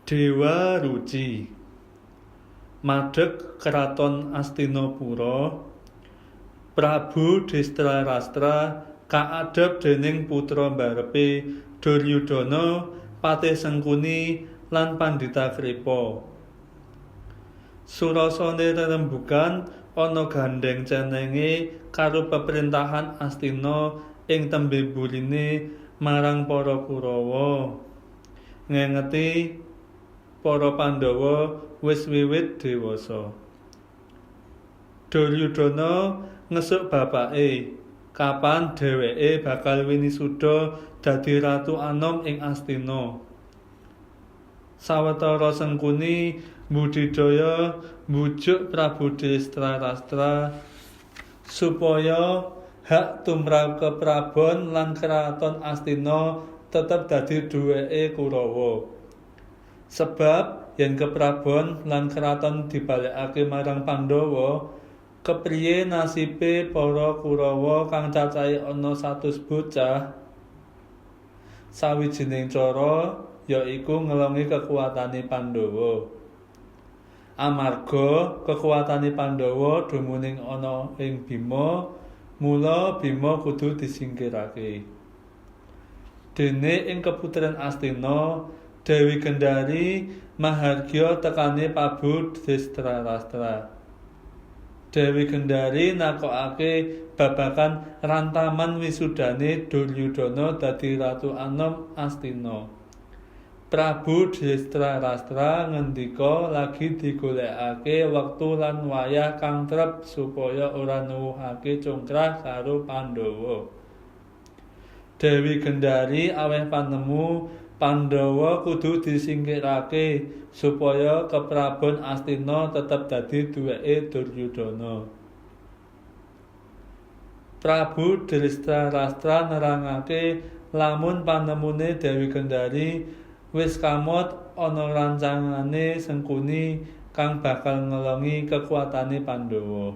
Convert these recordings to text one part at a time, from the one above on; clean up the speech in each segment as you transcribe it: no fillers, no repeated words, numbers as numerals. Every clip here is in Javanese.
Dewa Ruci madeg Kraton Astinapura. Prabu Destrarastra kaadhep dening putra mbarepe Duryudana, Patih Sengkuni lan Pandhita Kripa. Surasane rerembugan ana gandheng cenenge karo peperintahan Astina ing tembe burine marang para Kurawa. Ngengeti para Pandhawa wis wiwit dewasa. Duryudana ngesuk bapake kapan dheweke bakal winisuda dadi ratu anom ing Astina. Sawetara Sengkuni mbudidaya mbujuk Prabu Destrarastra supaya hak tumrap keprabon lan kraton Astina tetep dadi duweke Kurawa. Sebab yen keprabon lan kraton dibalekake marang Pandhawa, kepriye nasibe para Kurawa kang cacahe ana 100 bocah? Sawijining cara ya iku ngelongi kekuwatane Pandhawa. Amarga kekuwatane Pandhawa dumuning ana ing Bima, mula Bima kudu disingkirake. Dene ing keputren Astina, Dewi Gendari mahargya tekane Prabu Destrarastra. Dewi Gendari nakokake babagan rantaman wisudane Duryudana dadi ratu anom Astina. Prabu Destrarastra ngendika lagi digolekake wektu lan wayah kang trep supaya ora nuwuhake congkrah karo Pandhawa. Dewi Gendari aweh panemu Pandhawa kudu disingkirake supaya keprabon Astina tetep dadi duweke Duryudana. Prabu Destrarastra nerangake lamun panemune Dewi Gendari wis kamot ana rancangane Sengkuni kang bakal ngelongi kekuwatane Pandhawa.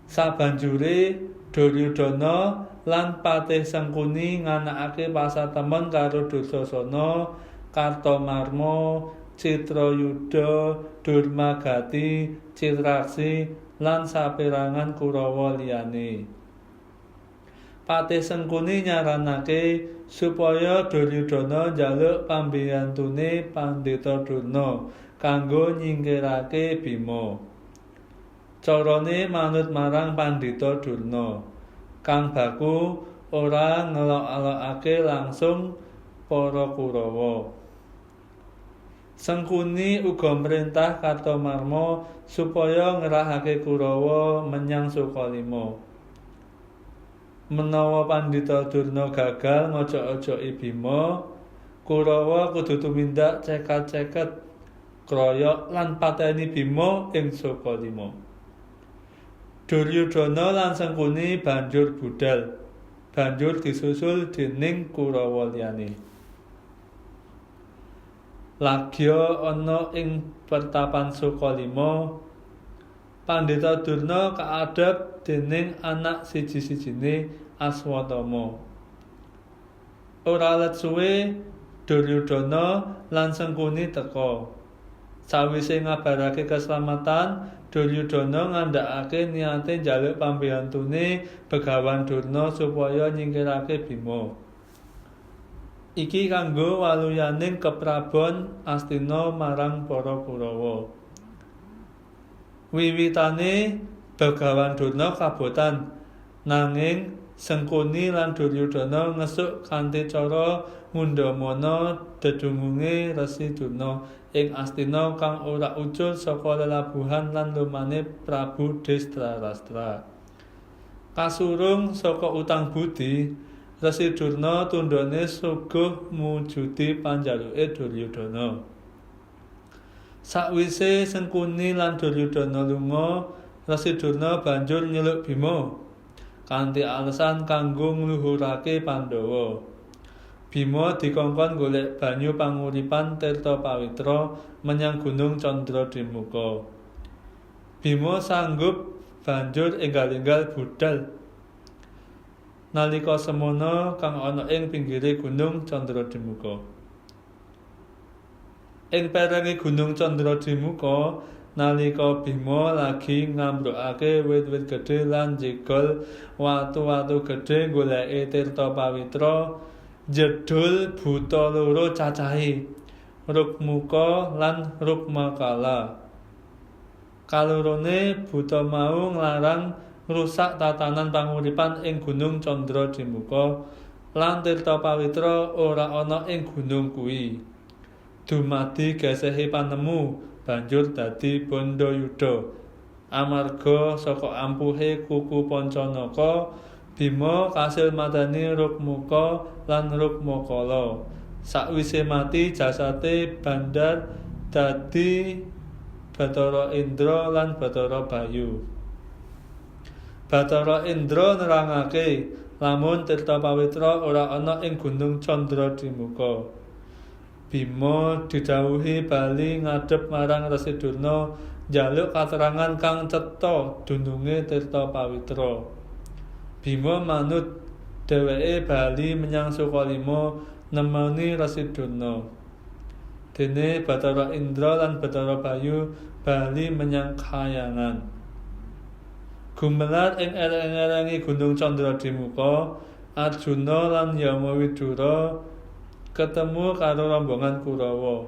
Sabanjure Duryudana lan Patih Sengkuni nganakake pasatemon karo Dursasana, Kartamarma, Citrayuda, Durmagati, Citraksi lan saperangan Kurawa liyane. Patih Sengkuni nyaranake supaya Duryudana njaluk pambiyantune Pandhita Durna kanggo nyingkirake Bima. Carane manut marang Pandhita Durna, kang baku ora ngelok-elokake langsung para Kurawa. Sengkuni uga mrentah Kartamarma supaya ngerahake Kurawa menyang Sukalima. Menawa Pandhita Durna gagal ngojok-ojoki Bima, Kurawa kudu tumindak cekat-ceket, kroyok lan pateni Bima ing Sukalima. Duryudana lan Sengkuni banjur budhal, banjur disusul dening Kurawa liyane. Lagya ana ing pertapan Sukalima, Pandhita Durna kaadhep dening anak siji-sijine Aswatama. Ora let suwe Duryudana lan Sengkuni teka. Sawise ngabarake keselamatan, Duryudana ngandhakake niate njaluk pambiyantune Begawan Durna supaya nyingkirake Bima. Iki kanggo waluyaning keprabon Astina marang para Kurawa. Wiwitane Begawan Durna kabotan, nanging Sengkuni lan Duryudana ngesuk kanthi cara ngundhamana dedununge Resi Durna ing Astina kang ora ucul saka lelabuhan lan lumane Prabu Destrarastra. Kasurung saka utang budi, Resi Durna tundhone suguh mujudi panjaluke Duryudana. Sakwise Sengkuni lan Duryudana lunga, Resi Durna banjur nyeluk Bima kanthi alesan kanggo ngluhurake Pandhawa. Bima dikongkon golek banyu panguripan Tirta Pawitra menyang Gunung Candradimuka. Bima sanggup banjur enggal-enggal budhal nalika semana kang ana ing pinggire Gunung Candradimuka. Ing perenge Gunung Candradimuka nalika Bima lagi ngambrukake wit-wit gedhe lan njegol watu-watu gedhe goleki tirta pawitra, jedhul buta loro cacahe, Rukmuka lan Rukmakala. Kalorone buta mau nglarang ngrusak tatanan panguripan ing Gunung Candradimuka lan tirta pawitra ora ana ing gunung kuwi. Dumadi gesehe panemu banjur dadi Bandayuda. Amarga saka ampuhe kuku Pancanaka, Bima kasil mateni Rukmuka lan Rukmakala. Sakwise mati jasate bandar dadi Bathara Indra lan Bathara Bayu. Bathara Indra nerangake lamun tirta pawitra ora ana ing Gunung Candradimuka. Bima didhawuhi bali ngadhep marang Resi Durna njaluk katerangan kang cetha dununge tirta pawitra. Bima manut, dheweke bali menyang Sukalima nemoni Resi Durna. Dene Bathara Indra lan Bathara Bayu bali menyang Khayangan. Gumelar ing ereng-erengi Gunung Candradimuka, Arjuna lan Yamawidura ketemu karo rombongan Kurawa.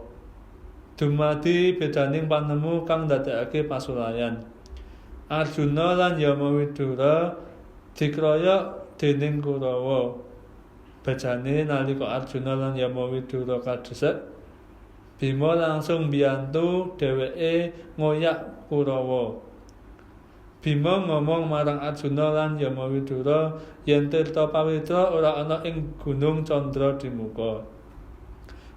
Dumadi bedaning panemu kang ndadekake pasulayan. Arjuna lan Yamawidura dikroyok dening Kurawa. Bejane nalika Arjuna lan Yamawidura kadesek, Bima langsung mbiyantu dheweke ngoyak Kurawa. Bima ngomong marang Arjuna lan Yamawidura yen tirta pawitra ora ana ing Gunung Candradimuka.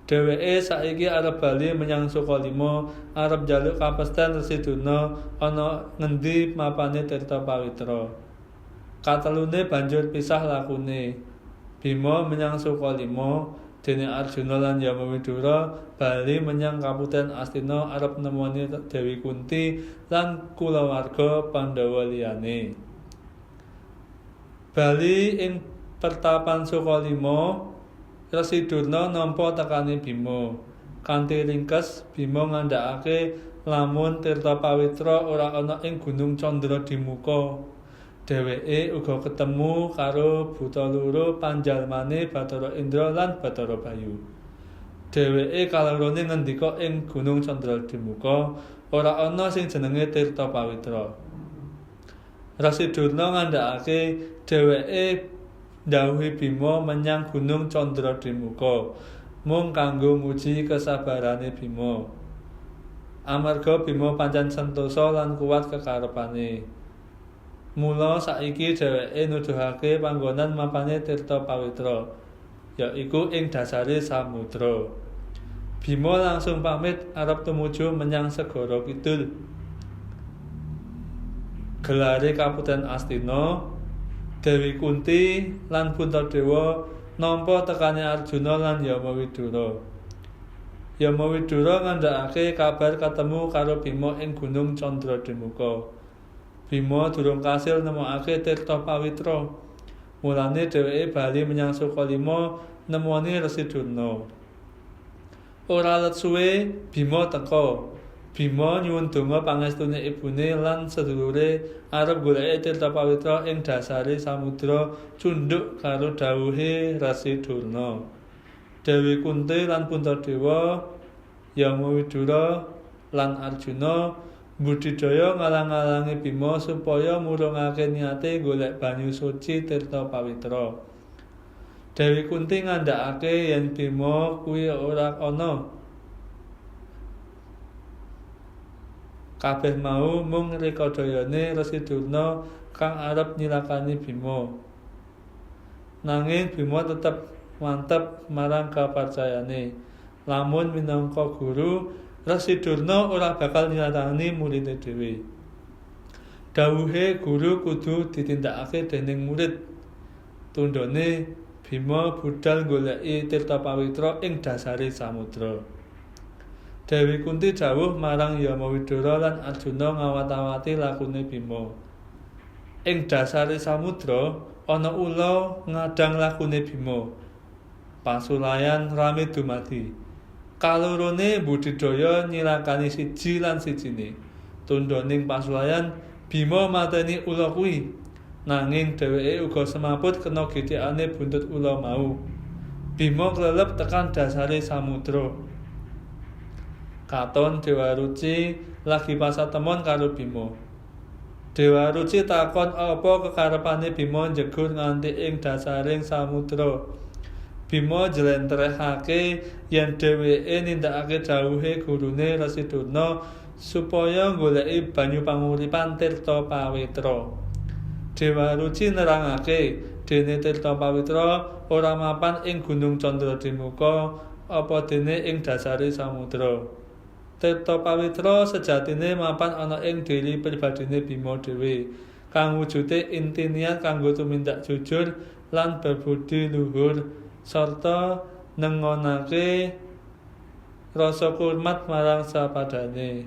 Dheweke saiki arep bali menyang Sukalima, arep njaluk kapesten Resi Durna ana ngendi mapane tirta pawitra. Katelune banjur pisah lakune. Bima menyang Sukalima, dene Arjuna lan Yamawidura bali menyang Kaputen Astina arep nemoni Dewi Kunti lan kulawarga Pandhawa liyane. Bali ing pertapan Sukalima, Resi Durna nampa tekane Bima. Kanthi ringkes, Bima ngandhakake lamun tirta pawitra ora ana ing Gunung Candradimuka. Dheweke uga ketemu karo buta loro panjalmane Bathara Indra lan Bathara Bayu. Dheweke kalorone ngendika ing Gunung Candradimuka ora ana sing jenenge tirta pawitra. Resi Durna ngandhakake dheweke ndhawuhi Bima menyang Gunung Candradimuka mung kanggo nguji kesabarane Bima. Amarga Bima pancen sentosa lan kuwat kekarepane. Mula saiki dheweke nuduhake panggonan mapane tirta pawitra, yaiku ing dasare samudra. Bima langsung pamit arep tumuju menyang Segara Kidul. Gelare Kaputen Astina, Dewi Kunti lan Puntadewa nampa tekane Arjuna lan Yamawidura. Yamawidura ngandhakake kabar ketemu karo Bima ing Gunung Candradimuka. Bima durung kasil nemokake tirta pawitra. Mulane dheweke bali menyang Sukalima nemoni Resi Durna. Ora let suwe Bima teka. Bima nyuwun donga pangestune ibune lan sedulure arep goleki tirta pawitra ing dasare samudra cundhuk karo dhawuhe Resi Durna. Dewi Kunti lan Puntadewa, Yamawidura lan Arjuna budidaya ngalang-alangi Bima supaya murungake niate golek banyu suci tirta pawitra. Dewi Kunti ngandhakake yen Bima kuwi ora ana. Kabeh mau mung rekadayane Resi Durna kang arep nyilakani Bima. Nanging Bima tetep mantep marang kapercayane. Lamun minangka guru, Resi Durna ora bakal nyilakani muride dhewe. Dawuhe guru kudu ditindakake dening murid. Tundhone Bima budal goleki tirta pawitra ing dasare samudra. Dewi Kunti dawuh marang Yamawidura lan Arjuna ngawat-awati lakune Bima. Ing dasare samudra ana ula ngadang lakune Bima. Pasulayan rame dumadi. Kalorone mbudidaya nyilakani siji lan sijine. Tundhoning pasulayan Bima mateni ula kuwi. Nanging dheweke uga semaput kena githikane buntut ula mau. Bima klelep tekan dasare samudra. Katon Dewa Ruci lagi pasatemon karo Bima. Dewa Ruci takon apa kekarepane Bima njegur nganti ing dasaring samudra. Bima njlentrehake yen dheweke nindakake dhawuhe gurune Resi Durna supaya nggoleki banyu panguripan Tirta Pawitra. Dewa Ruci nerangake dene Tirta Pawitra ora mapan ing Gunung Candradimuka apa dene ing dasare samudra. Tirta Pawitra sejatine mapan ana ing diri pribadine Bima dhewe, kang wujude inti niat kanggo tumindak jujur lan berbudi luhur sarta nengonake rasa kurmat marang sapadane.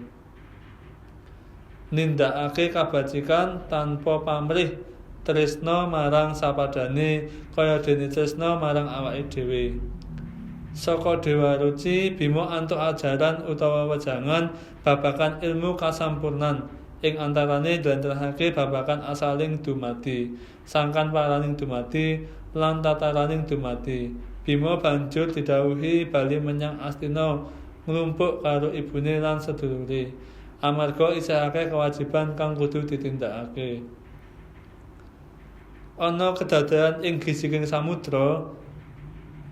Nindakake kabajikan tanpa pamrih, tresna marang sapadane kaya dene tresna marang awake dhewe. Saka Dewa Ruci, Bima antuk ajaran utawa wejangan babagan ilmu kasampurnan, ing antarane njlentrehake babagan asaling dumadi, sangkan paraning dumadi, lan tataraning dumadi. Bima banjur didhawuhi bali menyang Astina nglumpuk karo ibune lan sedulure, amarga isih akeh kewajiban kang kudu ditindakake. Ana kedadean ing gisiking samudra,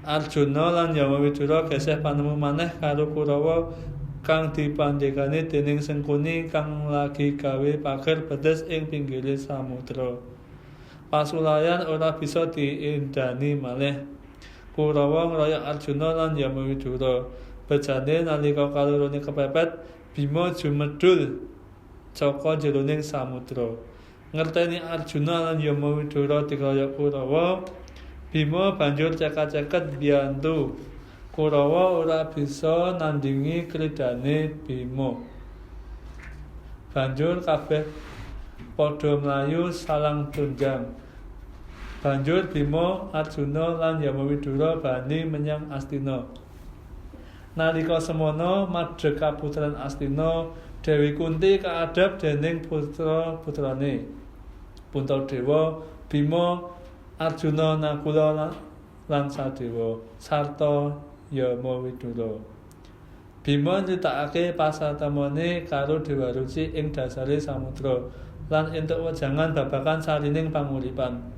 Arjuna lan Yamawidura geseh panemu maneh karo Kurawa kang dipandhegani dening Sengkuni kang lagi gawe pager bedes ing pinggire samudra. Pasulayan ora bisa diendani malih. Kurawa ngroyok Arjuna lan Yamawidura. Bejane nalika kalorone kepepet, Bima jumedhul saka jeroning samudra. Ngerteni Arjuna lan Yamawidura dikroyok Kurawa, Bima banjur ceket-ceket mbiyantu. Kurawa ora bisa nandhingi kridane Bima. Banjur kabeh padha mlayu salang tunjang. Banjur Bima, Arjuna lan Yamawidura bali menyang Astina. Nalika semana madheg kaputran Astina, Dewi Kunti kaadhep dening putra-putrane Puntadewa, Bima, Arjuna, Nakula lan Sadewa sarta Yamawidura. Bima nyritakake pasatemone karo Dewa Ruci ing dasare samudra lan entuk wejangan babagan sarining panguripan.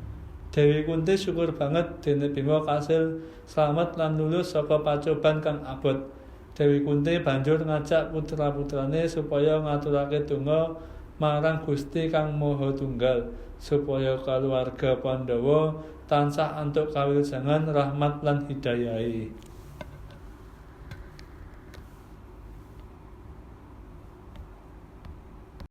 Dewi Kunti syukur banget dene Bima kasil slamet lan lulus saka pacoban kang abot. Dewi Kunti banjur ngajak putra-putrane supaya ngaturake donga marang Gusti Kang Maha Tunggal supaya kaluwarga Pandhawa tansah antuk kawilujengan rahmat lan hidayahe.